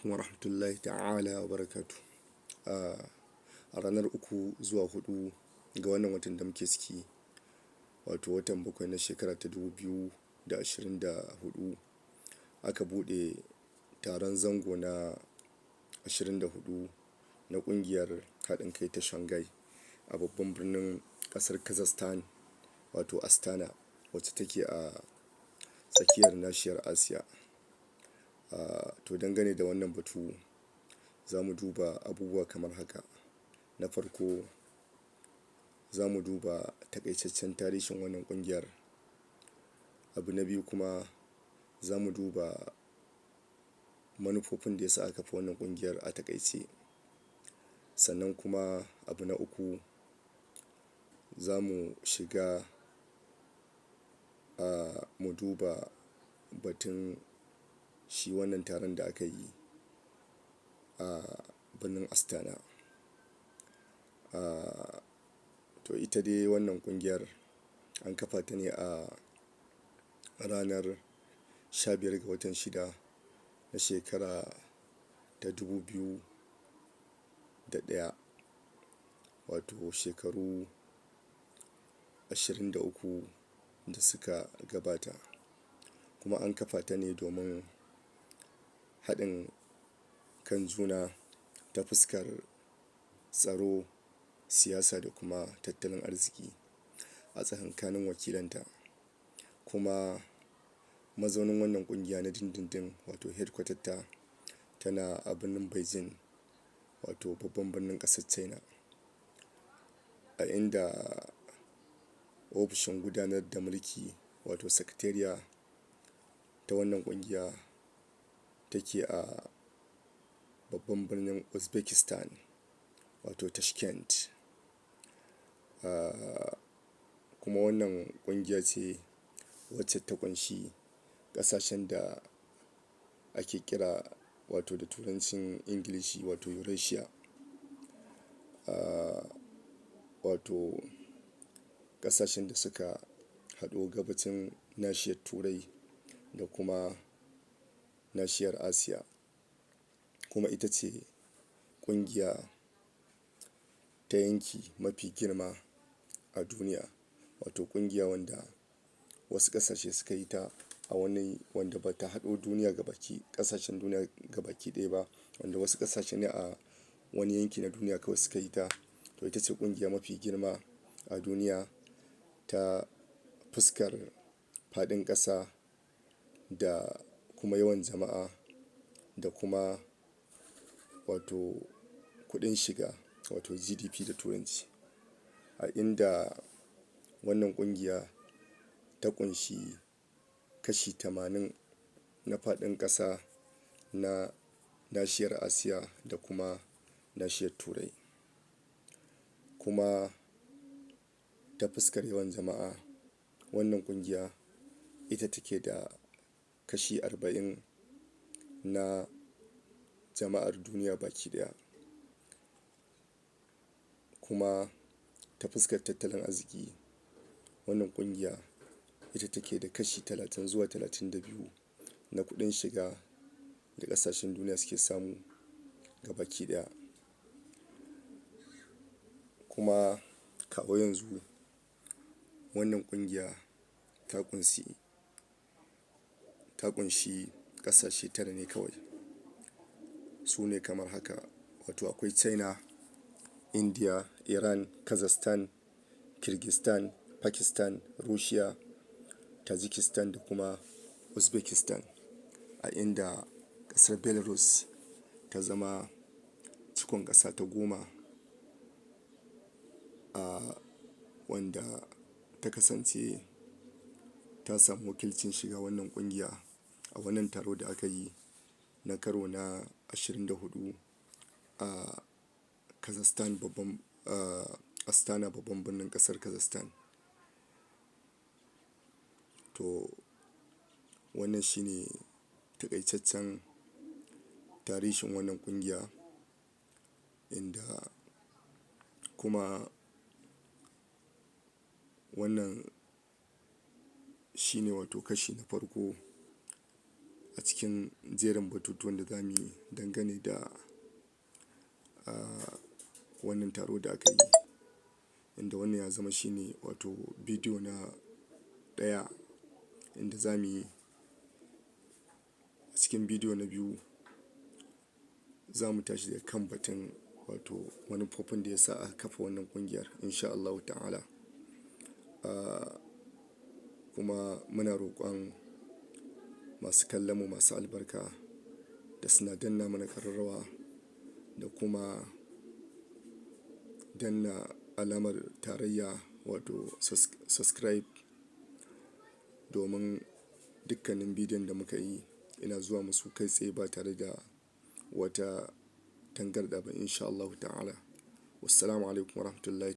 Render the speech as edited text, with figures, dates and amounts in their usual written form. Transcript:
alaikum warahmatullahi ta'ala wa barakatuh. A ranar 3 zuwa 4 ga wannan watan da muke ciki, wato watan 7 na shekara ta 2024, aka buɗe taron zango na 24 na ƙungiyar haɗin kai ta Shanghai a babban birnin ƙasar Kazakhstan, wato Astana, wacce take a tsakiyar nashiyar Asiya. To, dangane da wannan batu, za mu duba abubuwa kamar haka. Na farko, za mu duba taƙaitaccen tarihin wannan ƙungiyar. Abu na biyu kuma, za mu duba manufofin da ya sa aka kafa wannan ƙungiyar a taƙaice. Sannan kuma abu na uku, za mu shiga mu duba batun shi wannan taron da aka yi a birnin Astana. To, ita dai wannan ƙungiyar an kafa ta ne a ranar 15 ga watan 6 na shekara ta 2001, wato shekaru 23 da suka gabata. Kuma an kafa ta ne domin haɗin kan juna ta fuskar tsaro, siyasa da kuma tattalin arziki a tsakankanin wakilanta. Kuma mazaunin wannan ƙungiya na dindindin, wato headquarter ta, tana a birnin Beijing, wato babban birnin ƙasar China. A inda ofishin gudanar da mulki, wato sakatariya ta wannan ƙungiya, take a babban birnin Uzbekistan, wato Tashkent. Kuma wannan ƙungiya ce wacce ta ƙunshi ƙasashen da ake kira, wato da turancin Ingilishi, wato Eurasia. Wato ƙasashen da suka haɗu gabacin nashiyar Turai da kuma nashiyar Asiya. Kuma ita ce ƙungiya ta yanki mafi girma a duniya, wato ƙungiya wanda wasu ƙasashe suka yi ta a wani wanda ba ta haɗo duniya gabaki ƙasashen duniya gabaki ɗaya ba, wanda wasu ƙasashe ne a wani yanki na duniya kawai suka yi ta. To, ita ce ƙungiya mafi girma a duniya ta fuskar faɗin ƙasa da kuma yawan jama'a da kuma wato kuɗin shiga, wato GDP da turanci. A inda wannan ƙungiya ta ƙunshi kashi 80 na faɗin ƙasa na nashiyar Asiya da kuma nashiyar Turai. Kuma ta fuskar yawan jama'a, wannan ƙungiya ita take da kashi 40 na jama'ar duniya baki ɗaya. Kuma ta fuskar tattalin arziki, wannan ƙungiya ita take da kashi 30 zuwa 32 na kuɗin shiga da ƙasashen duniya suke samu gabaki ɗaya. Kuma kawo yanzu wannan ƙungiya ta ƙunshi ƙasashe tara ne kawai. Su ne kamar haka, wato akwai China, India, Iran, Kazakhstan, Kyrgyzstan, Pakistan, Russia, Tajikistan da kuma Uzbekistan. A inda ƙasar Belarus ta zama cikon ƙasa ta 10, a wanda ta kasance ta samu wakilcin shiga wannan ƙungiya a wannan taro da aka yi na karo na 24 a Kazakhstan, babban Astana, babban birnin ƙasar Kazakhstan. To, wannan shine taƙaitaccen tarihin wannan ƙungiya, inda kuma wannan shine wato kashi na farko. A cikin jerin batutuwan da za mu yi dangane da wannan taro da aka yi, inda wannan ya zama shine wato bidiyo na ɗaya inda za mu yi. A cikin bidiyo na biyu za mu tashi daga kan batun wato manufofin da ya sa aka kafa wannan ƙungiyar, in sha Allahu ta'ala. Kuma muna roƙon masu kallon mu masu albarka da suna danna mana ƙararrawa da kuma danna alamar tarayya, wato subscribe, domin dukkanin bidiyon da muka yi ina zuwa musu kai tsaye ba tare da wata tangarɗa ba, in sha Allahu ta'ala. Wassalamu alaikum warahmatullahi.